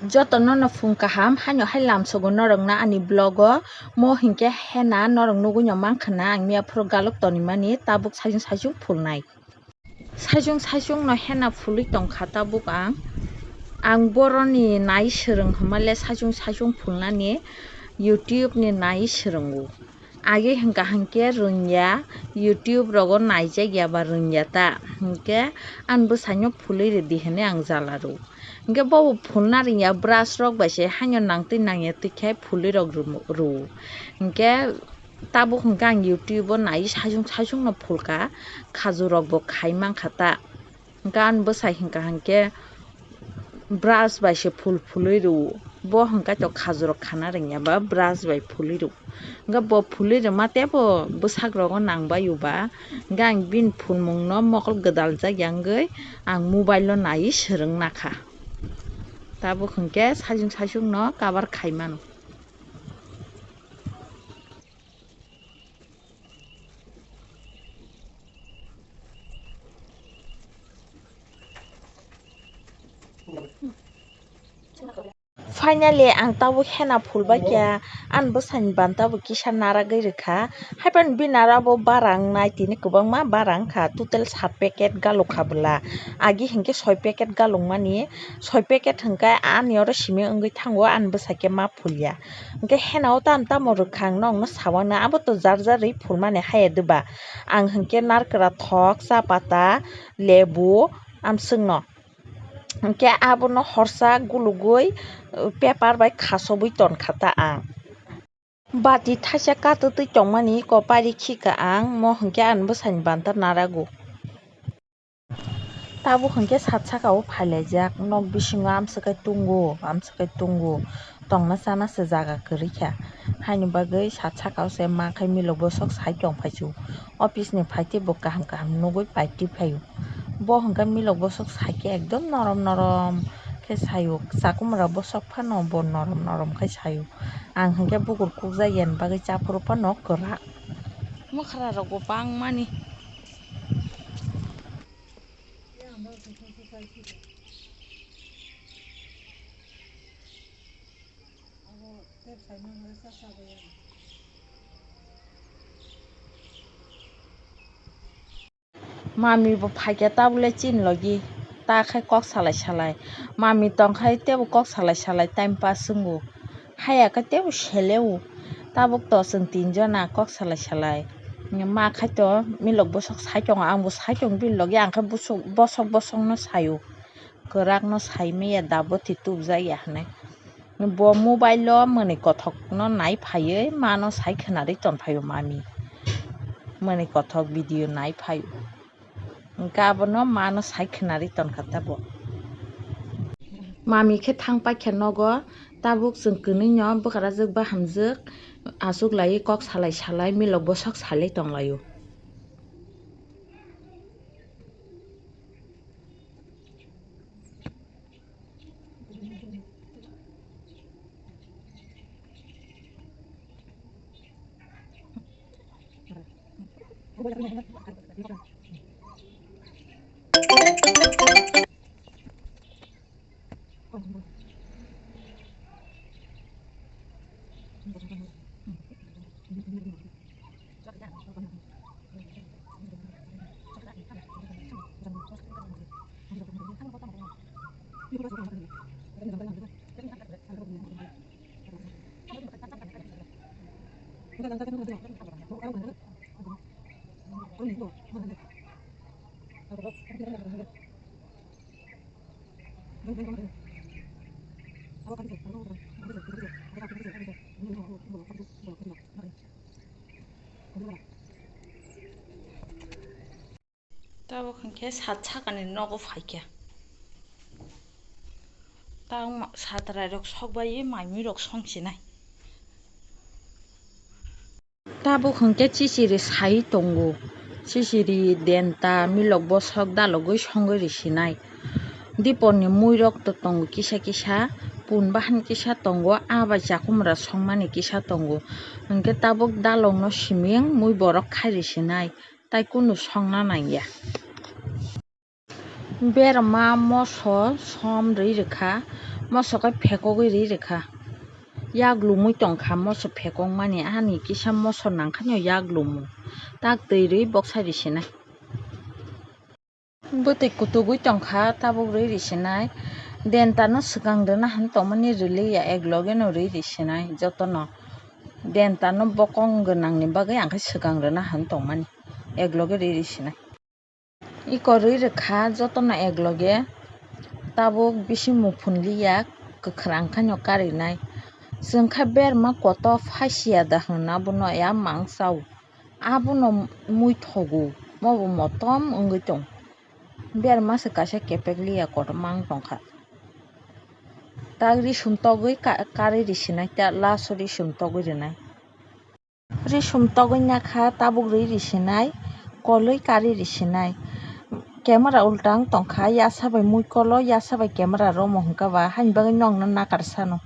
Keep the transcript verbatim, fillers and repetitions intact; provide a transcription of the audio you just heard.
Jotono no phung kaham, haino hai lamsogo norokno ani vlog o. Mo hinkhe hena norok nugui no mankha na, ang miya phuru galuk tonimani, tabuk sajung sajung phulnai. Sajung sajung no hena phulwi tongkha tabuk ang. Ang boroni nai swrwng hwnmale sajung sajung phulnani, YouTube ni nai swrwngo. Age hwnkha hwnkhe rwngya, YouTube rogo naijakya ba rwngya ta, hwnkhe ani bwsaino phulwi rwdi hwnwi ang jala rw. Hwnkhe bobo phulna rwngya, brush rok bai se haino nangtwi nangya twi khe phulwi rok rw-, rw-, hwnkhe tabuk hwnkhe ang YouTube o nai sajung sajung no phulkha, khajur rok bo khai mankha ta. Hwnkhe ani bwsai hwnkha hwnkhe brush bai se phul phulwi rw-o. Bo hwnkhe to khajurok khana rwngya ba brush bai phulwi rw-o. Hwnkhe bo phulwi rwma teibo bwsakrogo nangbaio ba. Hwnkhe ang bini phulmungno mokol gwdaljak ya wngwi ang mobile-o naiwi swrwng nakha. Tabuk hwnkhe sajung sajungno cover khai mano. Finally, ang tabuk hena phulbai kha, ani bwsani ban tabuk kisa naragwi rwkha. Haiphano bini aro abo bara wngnai, tini kwbangma bara wngkha, total sat packet galukha bwla. Agi hinkhe soi packet galukmani, soi packet hwnkhe ani oro simi wngwi thango, ani bwsai khe ma phulya. Hwnkhe hena o tamo tamo rwkha ang nokno sawana, abo to jar jar rwi phulmani haya de ba. Ang hwnkhe narkra thok, cha pata, lebu, amswkno. Hwnkhe abono horsa gulugwi, uh, paper bai khasogwi tonkha ta ang. Bati thaisa katwtwi tongmani kopari khika ang, mo hwnkhe ani bwsani banta narago. Tabuk hwnkhe sat saka o phailaijak, nok bisingo amswk kai tungo, amswk kai tungo, tongna chana se jaga kwrwi kha. Haini bagwi sat saka o se ma khai milok bwswk sai tong phaisu. Office ni phaitwi bo kaham kaham nugwi paitwi phaio. Bo hwnkhe milok bwswk sai khe ekdom norom norom khe saio. Chakumra bwswk phano bo norom norom khai saio. Ang hwnkhe bukur kukjak yani bagwi chaphuru phano kwrak. Mwkhra rok bo bangmani. Mami bo phaikha tabuk le chini logi, ta khai kok salai salai. Mami tong khai teibo kok salai salai time pass wngo. Haya khe teibo sele o. Tabuk to chwng tinjona kok salai salai. Ma khai to milok bwswk sai tongo, ang bo sai tongo bini logi, ang khe bwswk, bosok bosok no sai o. Kwrak no sai maya da bwtwi tubjak ya hinwi. Bo mobile o mwnwi kothok no nai phaiwi ma no sai khwnarwi ton phaio mami. Mwnwi kothok video nai phaio. Hwnkhe abono ma no sai khwnarwi tonkha ta bo. Mami khe thang paikha nogo, tabuk chwng kwnwi no bwkharajwk bahamjwk achuk laiwi kok salai salai milok bwswk salai tonglaio. Tabuk hwnkhe sat sakani nogo phaikha. Tabuk satrai rok sokbai mai mui rok songsinai. Tabuk hwnkhe chichiri sai tongo. Chichiri denta milok bosok dalogwi songwi risinai. Dipor ni mui rok to tongo kisa kisa, pun bahan kisa tongo, a bai chakumra songmani kisa tongo. Hwnkhe tabuk dalok no siming mui borok khai risinai, tai kunu songna nangya. Berma moso som rwi rwkha, moso khe phekogwi rwi rwkha. Yak lumwi tongkha moso phekokmani, ani kisa moso nangkha no yak lumu. Tak twi rwi boksa risinai. Bwtwi kutugwi tongkha, tabuk rwi risinai. Denta no swkang rwna han tongmani rwliya, ekloge no rwi risinai jotono. Denta no bokong gwnangni bagwi ang khe swkang rwna han tongmani, ekloge rwi risinai. Iko rwi rwkha jotono ekloge, tabuk bising muphunliya, kwkhwrang khaino karinai. Chwng kha berma koto phaisiya da hwnna bono ya mang chao. Abono mui thogo, mobo motom wngwi tong. Berma se kaisa kepek liya kotorma wng tongkha. Tak risum togwi ka-, karwi risinai, ta last o risum togwi rinai. Risum togwi nakha tabuk rwi risinai, kolwi karwi risinai. Camera ulta wng tongkha, yasa bai mui kolo, yasa bai camera romo hwnkha ba, haini bagwi nokno nakar sano.